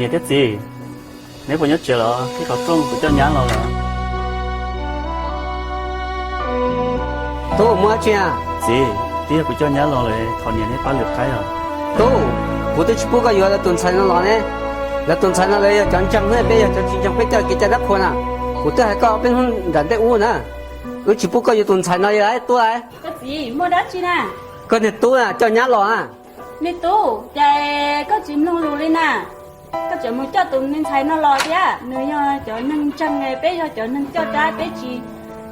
Niam thiab txiv, neb puas nyob tsev los? Ib qhov rooj kuv coj nyab los lawm. Tub, muaj dab tsi a? Txiv, twb yog kuv coj nyab los lawm, thov niam neb pab lwm qaib os. Tub, kuv twb tsis pub koj yuav lawv tus ntxhais no los ne. Lawv tus ntxhais no lawv yog cov ntseeg, peb yog cov tsis ntseeg, peb coj kev cai dab qhuas na. Kuv twb hais koj ob peb hnub nram ntej ub na, wb tsis pub koj yuav tus ntxhais no li lawm tub. Koj txiv, muaj dab tsi na? Koj niag tub na coj nyab los a. Me tub, cas koj tsis mloog lus li na? Koj tseem mus coj tus me ntxhais no los thiab. Nws yog cov neeg ntseeg, peb yog cov neeg coj dab, peb tsis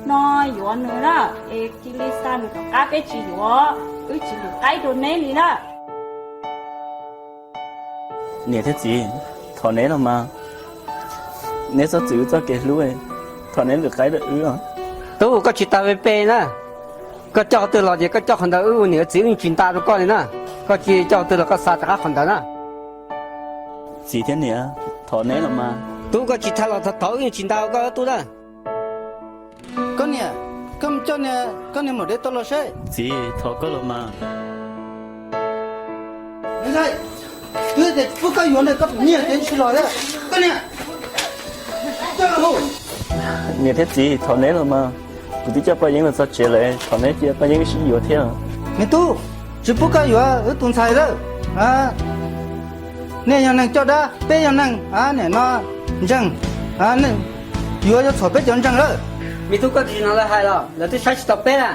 no yuav nws na. Es cia li xa nws tom qab, peb tsis yuav, wb tsis lwm qaib rau neb li na. Niam thiab txiv, thov neb los mas, neb txhob txwv wb txoj kev hlub, thov neb lwm qaib rau wb os. Tub, koj tsis tas pe pe na. Koj coj qhov twg los ces koj coj qhov ntawd, wb ua niam ua txiv wb yeej tsis nta rau koj li na. Koj cia coj qhov twg los koj xa rov qab qhov ntawd na. Txiv thiab niam, thov neb los mas. Tub, koj tsis tha los thov thov, wb yeej tsis nta rau koj tub na. Koj niam, koj mus coj niag, koj niag maum dev tau los saib. Txiv, thov koj los mas. Twb tias pub koj yuav ntawm koj pum nyiaj ces tsis los thiab. Koj niam, niam thiab txiv, thov neb los mas. Kuv twb coj Paj Yeeb los txog tsev lawm, thov neb cia Paj Yeeb wb sib yuav thiab. Me tub, tsis pub koj yuav wb tus ntxhais lawm. Nej yog neeg coj dab, peb yog neeg, nim no ntseeg, yuav yuav txhaum peb cov ntseeg lawm. Me tub, koj tsis hnov lawv hais los? Lawv twb saib tsis taus peb na.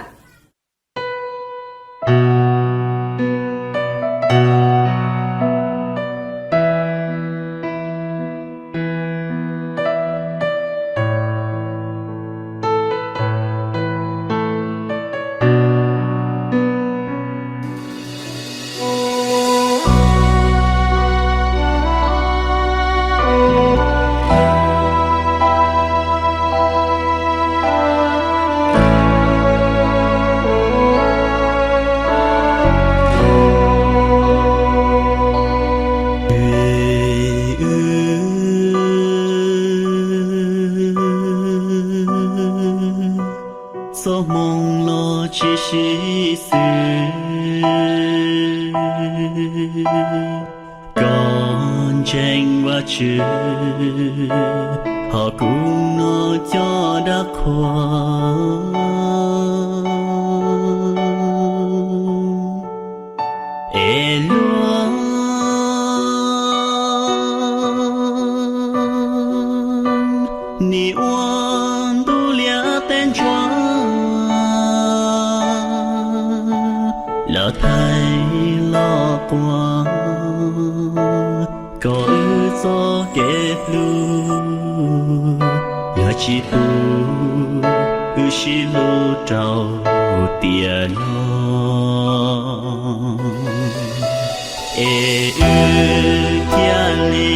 Txoj hmoo los tsis sib xws, koj ntseeg Vajtswv, ho kuv no coj dab qhuas. Es luag nim ua ntuj liab teb ntsuab, lawv thaij los quas kom wb txoj kev hlub, yog tsis pub wb sib hlub rau tiam no, es wb thiaj li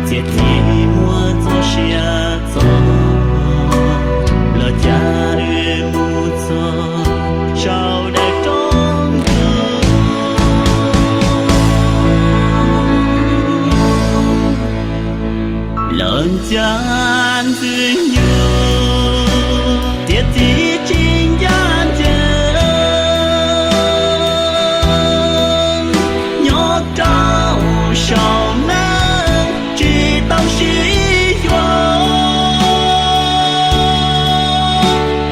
txiav txim muab txoj sia txog, los cas wb mus txog saum daim roob ntug. Lawv ncaj ntxwg nyoog, txiav txim tsis ncaj ncees, nyob rau saum neeg tsis tau sib yuav.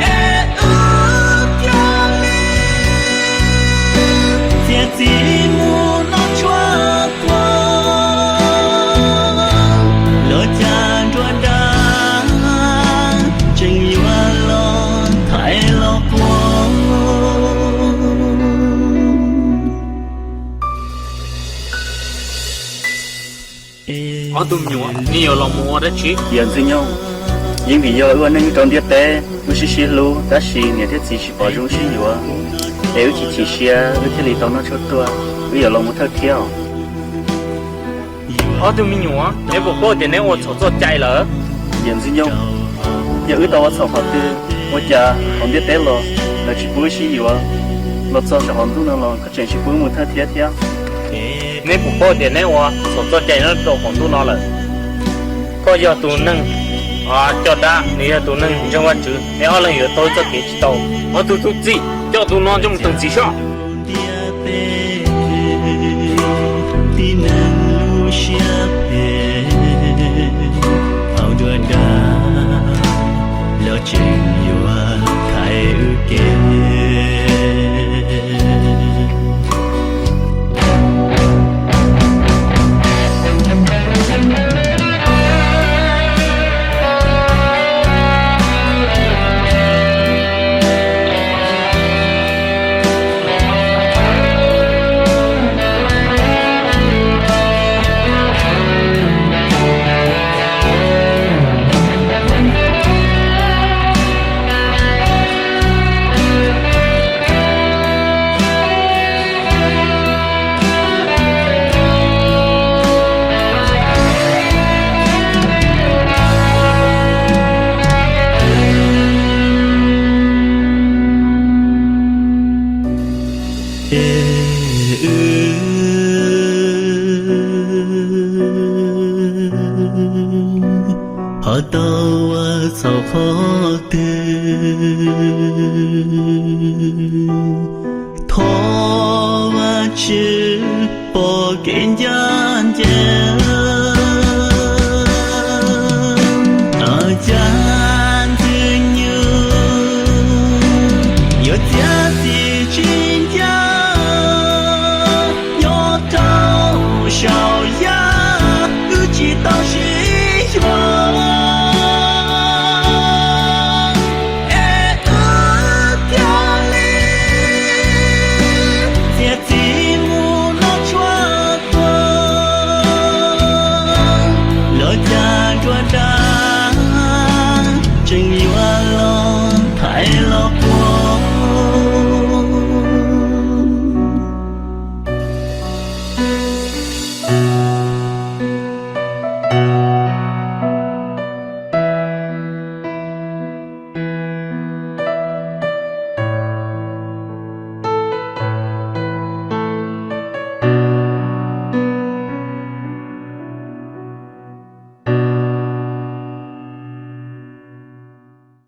Es wb thiaj li txiav txim mus noj tshuaj quas, los cas nruab nrab tseem yuav los thaiv los quas. Ob tug me nyuam, neb yuav los mus ua dab tsi? Yawm Ntxwg Nyoog, yeej vim yog wb ua neej nyob rau ntiaj teb, wb sib sib hlub, tab sis niam thiab txiv tsis pom zoo sib yuav, es wb chim chim siab, wb thiaj li tau noj tshuaj tuaj, wb yuav los mus thawj thiab os. Ob tug me nyuam, neb puas paub tias neb ua txhaum txoj cai lawm? Yawm Ntxwg Nyoog, yog wb tau ua txhaum qhov twg, ua cas hauv ntiaj teb los lawv tsis pub wb sib yuav, los txog saum hauv ntuj no los koj tseem tsis pub wb mus thawj thiab thiab? Neb puas paub tias neb ua txhaum txoj cai nyob rau hauv ntuj no lawm? Koj yog tus neeg coj dab, nws yog tus neeg ntseeg Vajtswv, neb ob leeg yuav tau txoj kev tsis tau. Ob tug tub txib, coj tus no coj mus teem txim soj. Tib neeg Tau ua txhaum qhov twg, thov Vajtswv pom kev ncaj ncees. Cas ntxwg nyoog yuav txiav txim tsis ncaj, nyob rau saum yaj wb tsis tau sib yuav, es wb thiaj li txiav txim mus noj tshuaj tuag. Los cas nruab nrab